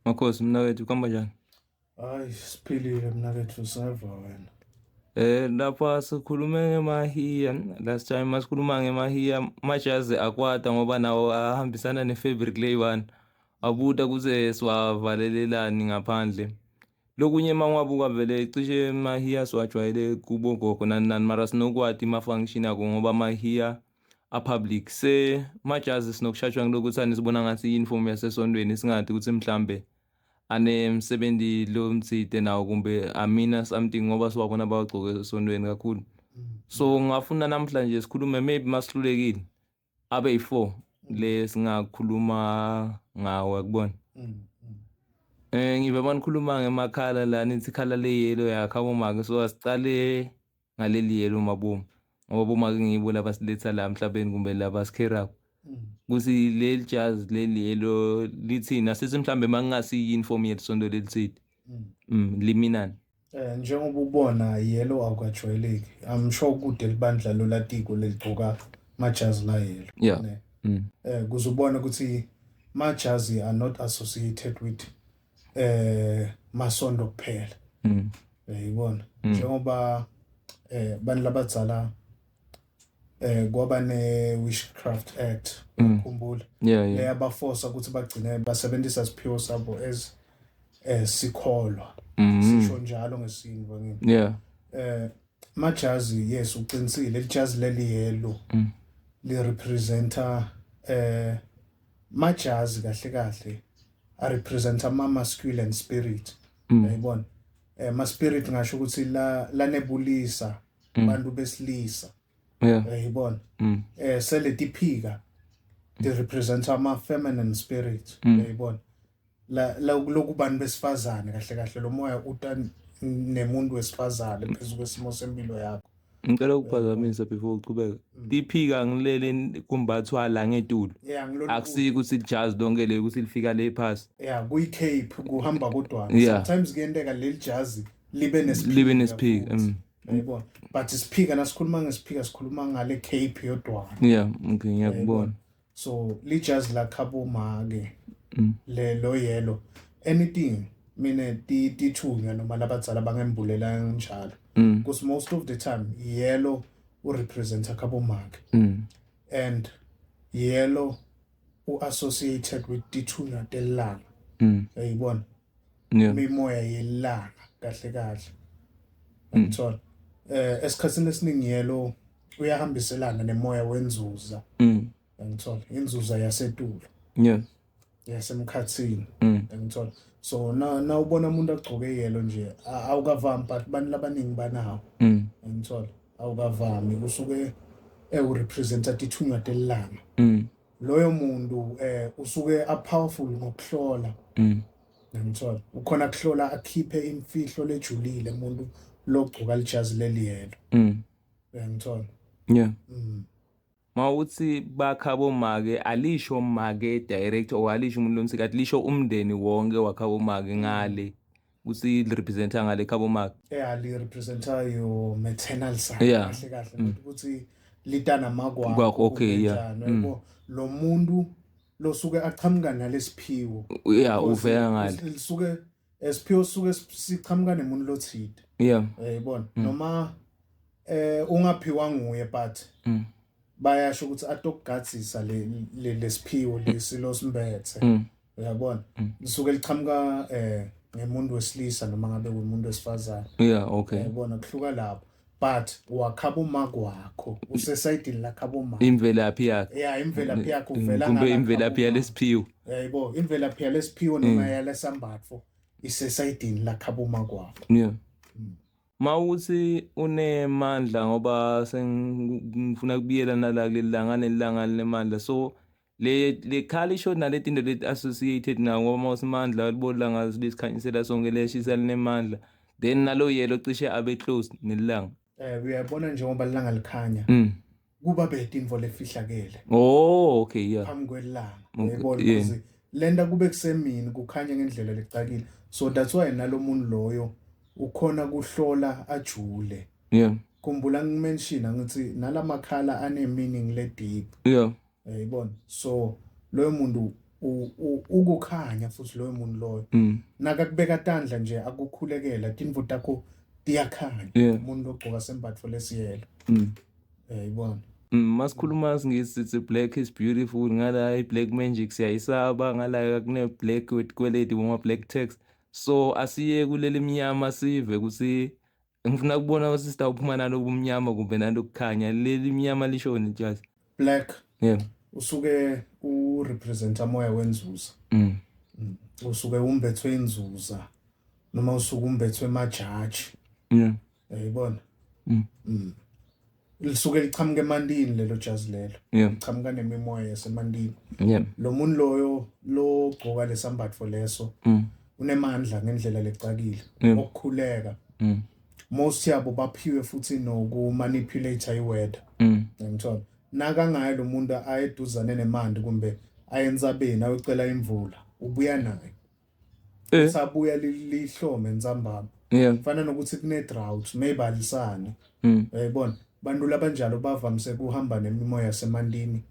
Makhosi mnakethu, kuhamba njani? Hayi, siphilile mnakethu, seva wena. Lapha sikhulume ngemahiya last time, masikhuluma ngemahiya majazi akwata ngoba nawo ahambisana ne-fabric leyi-one, abuta kuze siwavalelelani ngaphandle. Lokunye mangiwabuka vele cishe mahiya siwajwayele kubogogo nani nani, mara sinokwati ma-function ako ngoba mahiya a-public. Se majazi sinokushajwa ngilokuthi anisibona ngathi i-uniform yasesontweni, singathi ukuthi mhlambe anemsebenzi lomtsite nawo kumbe amina something ngoba siwabona bawagcoke esontweni kakhulu. So ngafuna namhlanje sikhulume, maybe masihlulekile abe yi-4 le singakhuluma ngawo, yakubona. Ngive manikhuluma ngemakhala la, nithi ikhala le-yellow yakhe abomake, so asicale ngaleli yellow mabomu ngoba bomake ngibo labasiletha la emhlabeni kumbe labasikherako kuthi leli jazi leli yellow lithini. Asithi mhlambe makungasiyi-uniform yethu sonto lelithile, liminani? Njengoba ubona, yellow awukajwayeleki. I'm sure kude libandla lolatiko leligcoka majazi la yellow. Ne. Kuze ubone ukuthi majazi are not associated with masondo kuphela. Uyayibona? Njengoba bantu labadzala kwaba ne Witchcraft Act, ukhumbula? Yeah. Leyabaforsa ukuthi bagcine basebenzisa siphiwo sabo as sikholwa. Sisho njalo ngesintu ngini. Majazi, yes, uqinisile, lijazi leli yellow li representa majazi kahle kahle a representa ama masculine spirit. Uyayibona? Ma spirit ngasho ukuthi la lanebulisa bantu besilisa. Uyayibona? Seletiphika they represent ama feminine spirit. Uyayibona? La lokubantu besifazane kahle kahle lo moya uta nemuntu wesifazane phezulu kwesimo sempilo yakho. Ngicela ukuphazamisa before uqhubeka. Tiphika ngilele kumbathwa la ngetulu. Yeah, ngilolu. Akusiki ukuthi lijazi lonke le ukuthi lifika le phasi. Yeah, kuyi cape kuhamba kodwana. Sometimes kuyenteka leli jazi libe nesiphika. Libe nesiphika. Futhi. Uyayibona? But isiphika, nasikhuluma ngesiphika sikhuluma ngale cape yodwana. Yeah, okay, ngiyakubona. So lijazi lakhabo make le lo yellow, anything mina tithunywa noma labadzala bangembulela njalo because most of the time yellow urepresenta khabo make and yellow u-associated with tithunywa telanga. Uyayibona? Imimoya yelanga kahle kahle, uyathola? Esikhathini esiningi yellow uyahambiselana nemoya wenzuza. Uyangithola? Inzuza yasetulo, yasemkhathini. Uyangithola? So na ubona umuntu agcoke yellow nje, awukavami, but abantu labaningi banawo. Uyangithola? Awukavami, usuke ewurepresenta tithunywa telanga. Loyo muntu usuke a powerful ngokuhlola. Uyangithola? Ukhona kuhlola akhiphe imfihlo lejulile umuntu logcoka lijazi leli yellow. Uyangithola? Yeah. Mawuthi bakhabo make, alisho make direct or alisho umuntu lomsikati, lisho umndeni wonke wakhabo make ngale kusi representa ngale khabo make. Yeah, li representa your maternal side. Kahle kahle ukuthi litana makwakho. Kwakho, okay, yeah. Yabo, lo muntu losuke aqhamuka nalesiphiwo. Yeah, uvela ngale. Lisuke esiphiwo suke siqhamuka nemuntu lothide. Uyayibona? Noma ungaphiwa nguye, but bayasho ukuthi atokugadzisa le lesiphiwo lesi losimbethe. Uyabona? Lisuke liqhamuka ngemuntu wesilisa noma ngabe umuntu wesifazane. Yeah, okay. Uyabona, kuhluka lapho. But wakhaba umakwakho, usesayidini lakhaba umama. Imvelaphi yakhe. Yeah, imvelaphi yakho uvela kumbe ngala imvelaphi khaba. Yalesiphiwo. Yayibona, imvelaphi yalesiphiwo noma yalesambatfo isesayidini lakhaba umakwakho. Yeah. Mawuthi unemandla, ngoba sengifuna kubiyela nala kuleli langa nelanga linemandla, so le khala isho naletinto leti associated nawo, ngoba mawusimandla libolanga lisikhanyisela sonke, leshisa, linemandla, then nalo yellow cishe abe close nelanga. Uyabona, njengoba ilanga likhanya kuba bede intfo lefihlakele Oh, okay, yeah. Phambi kwelanga. Uyayibona? Because lenta kube kusemini kukhanya ngendlela lecakile, so that's why nalo muntu loyo ukhona kuhlola ajule. Khumbula ngimention ngithi nalamakhala ane meaning le deep. Uyayibona? So loyo muntu Ukukhanya futhi loyo muntu loyo. Nakakubeka tandla nje akukhulekela, tintfo takho tiyakhanya. Umuntu ogcoka sembatfo lesiyelo. Uyayibona. Masikhuluma siNgisi sithi black is beautiful, ngala i-black magic siyayisaba, ngala kune black with kweleti boma black tax. So asiye kuleli mnyama sive ukuthi ngifuna ukubona ukuthi sitawuphuma nalobumnyama kumbe nalokukhanya. Leli mnyama lishoni just? Black. Usuke urepresenta moya wenzuza. Usuke umbethwe inzuza noma usuke umbethwe emajaji. Uyayibona. Lisuke lichamuka emandini lelo jazi lelo. Lichamuka nemimoya yasemandini. Lo muntu loyo logcoka lesambatfo leso unemandla ngendlela lecakile okukhuleka. Most yabo baphiwe futhi nokumanipulate iweather. Ngiyangithola. Nakangaye lo muntu ayeduzane nemandi kumbe ayentsabeni ayocela imvula, ubuya nayo. Usabuya lihlome ntsambama. Kufana nokuthi kune drought, maybe alisani. Uyayibona, bantu labanjalo bavamise kuhamba nemimoya yasemandini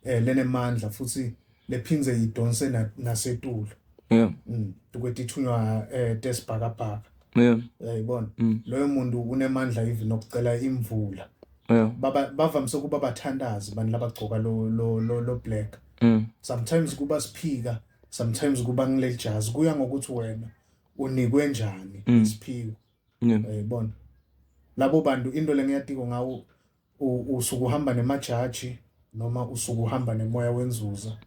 lenemandla futhi lephinze idonse nasetulu. Tukwetithunywa tesibhakabhaka. Uyayibona. Loyo muntu unemandla even okucela imvula. Baba bavamise ukuba bathandazi abantu labagcoka lo black. Sometimes kuba siphika, sometimes kuba ngileli jazi, kuya ngokuthi wena unikwe njani isiphiwo. Uyayibona. Labo bantu into lengiyatiko ngawo, usuke uhamba nemajaji noma usuke uhamba nemoya wenzuza.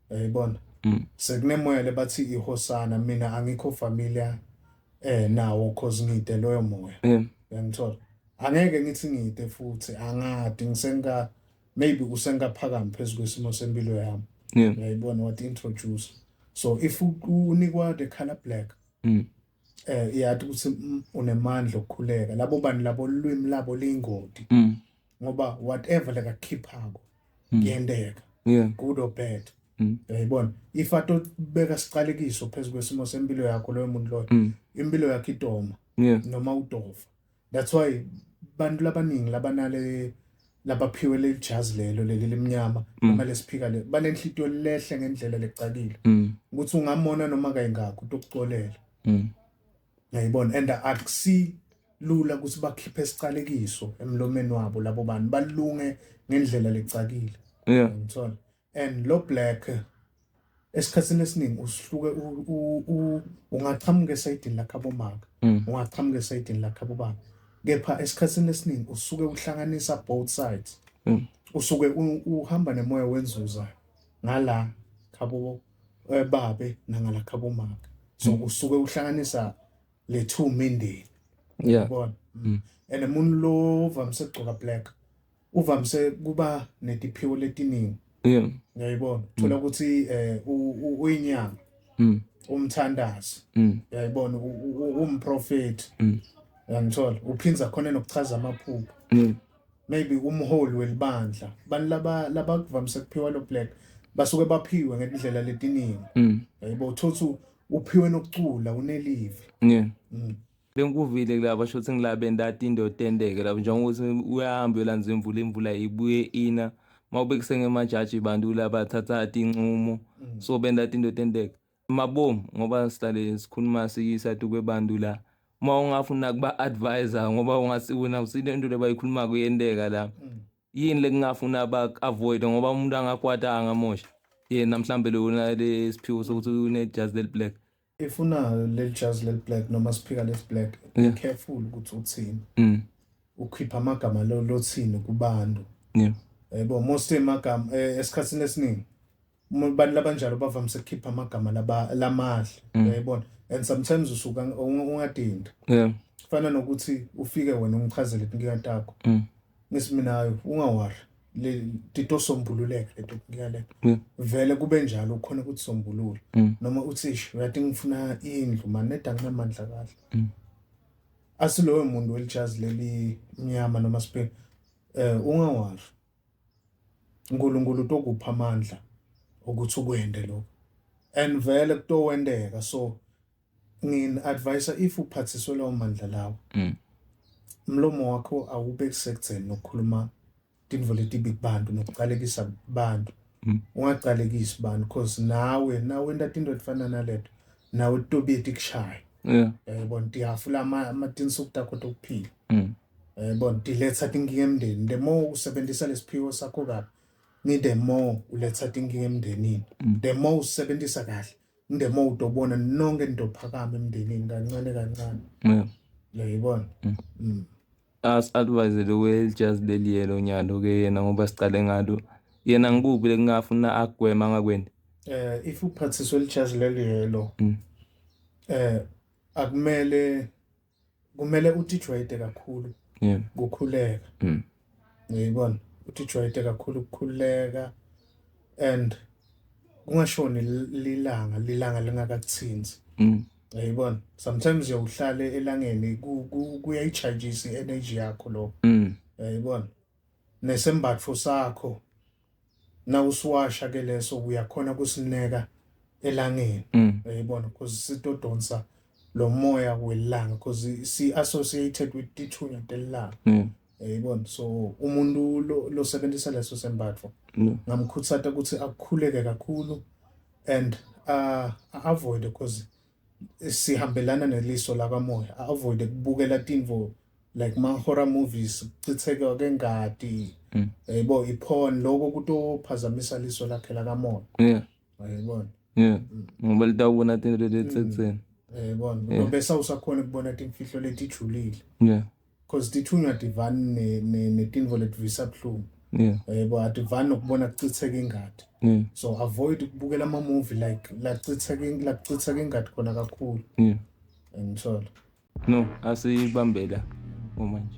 Uyayibona. Sekunemoya lebathi ihosana, mina angikho familiar nawo cause ngide loyo moya. Uyangithola. Angeke ngithi ngide futhi angadi ngisenga maybe usengaphakama phezulu kwesimo sempilo yami. Uyayibona, what introduce. So if unikwa the color black, iyathi ukuthi unemandla okukhuleka. Labo bantu labo lwimi labo liyingoti. Ngoba whatever lekakhiphako kuyenteka. Good or bad. Uyayibona, if atobeka sicalekiso phezulu kwesimo sempilo yakho loyo muntu loyo, impilo yakhe idoma noma udofa. That's why bantu labaningi labanale labaphiwe leli jazi lelo leli limnyama noma lesiphika le banenhlitiyo lehle ngendlela lecakile ukuthi ungamona noma kayingakho utokucolela. Uyayibona, and akusi lula ukuthi bakhiphe isicalekiso emlomeni wabo. Labo bantu balunge ngendlela lecakile. Ngithola. And lo black esikhatsini esiningi usihluke ungachamuka esayidini lakho abomaka, ungachamuka esayidini lakho abobaba, kepha esikhatsini esiningi usuke uhlanganisa both sides. Usuke uhamba nemoya wenzuza ngala khabo babe nangala khabo maka, so usuke uhlanganisa le two mindeni. Yabona, and umuntu lo uvamise ukugcoka black uvamise kuba netiphiwo letiningi. Uyayibona, thola ukuthi uyinyanga, umthandazi, uyayibona, umprofeti, uyangithola, uphinza khona nokuchaza amaphupho, maybe umholi welibandla. Bantu laba labakuvamise kuphiwa lo black basuke baphiwe ngendlela letiningi. Yayibona, uthothi uphiwe nokucula, unelive. Bengikuvile kulaba shothi ngilabe ndati indoda endeke lapho njengokuthi uyahamba uyolanza imvula, imvula ibuye ina mawubekise ngemajaji bantu labathatha tincumo, so bendati indoda endeke mabomu ngoba sihlale sikhuluma siyisa kwebantu la uma ungafuna kuba advisor ngoba ungathi wena usile into lebayikhuluma kuyenteka la, yini lekungafuna bak-avoid ngoba umuntu angakwata angamosha yena mhlambe lona lesiphiwo sokuthi une-jazi leli black? Ifuna leli jazi leli black noma siphika lesi black, be careful ukuthi uthini, ukhipha amagama lo lothini kubantu. Yebo, most emagama esikhatsini esiningi abantu labanjalo bavamise ukukhipha amagama laba lamahle, uyayibona, and sometimes usuka ungadinda. Kufana nokuthi ufike wena ungichazele inkinga takho, ngithi mina, hayi, ungawari, le titosombululeka leto nkinga le. Vele kube njalo ukhona ukuthi sombulule, noma uthi ish, uyathi ngifuna indlu mani neda nginamandla kahle, asiloyo muntu welijazi leli mnyama noma siphe, ungawari, uNkulunkulu utokupha amandla ukuthi ukwende lokho and vele kutowendeka. So ngin advise, if uphathiswe lawo mandla lawo, umlomo wakho awube sekudzeni nokukhuluma tintfo letibi kubantu nokucalekisa bantu. Ungacalekisi bantu because nawe nawenta tinto letifana naleto nawe tobuye tikushaya. Yayibona tihafula amatinsuku takho tokuphila. Yayibona tiletsa tinkinga emndeni. The more usebenzisa lesiphiwo sakho kabi, ni the more uletsa tinkinga emndenini. The more usebenzisa kahle, the more utobona nonke nitophakama emndenini kancane kancane. Uyayibona? Asi-advise lokwe-jazi leli yellow nyalo ke yena ngoba sicale ngalo. Yena ngikuphi lekungafuna agwema angakwendi? If uphathiswe lijazi leli yellow, akumele kumele utijwayete kakhulu kukhuleka. Uyayibona? Utijwayete kakhulu ukukhuleka and kungashoni lilanga lilanga lingakakuthinzi. Uyayibona? Sometimes uyawuhlale elangeni kuyayi-charge i-energy yakho lokho. Uyayibona? Nesembatfo sakho nawusiwasha ke leso uyakhona kusineka elangeni. Uyayibona? Because sitodonsa lo moya welanga because si associated with tithunywa telanga. Uyayibona? So umuntu losebenzisa leso sembatfo ngamkhutsata ukuthi akukhuleke kakhulu and avoid because sihambelana neliso lakamoya, avoid ukubukela tintfo like ma horror movies, kuchitheka kengati, yabo, i-porn, lokho kutophazamisa liso lakhe lakamoya. Uyayibona? Yeah. Ngoba litawubona tinto letitsetseni. Uyayibona? Bese awusakhona ukubona timfihlo letijulile. Because tithunywa ativani netintfo letivisa buhlungu. Yebo, ativani nokubona kuchitheka ingati. So avoid ukubukela ama-movie like lacitseka ingati khona kakhulu. Ngithola. No, asiyibambela manje.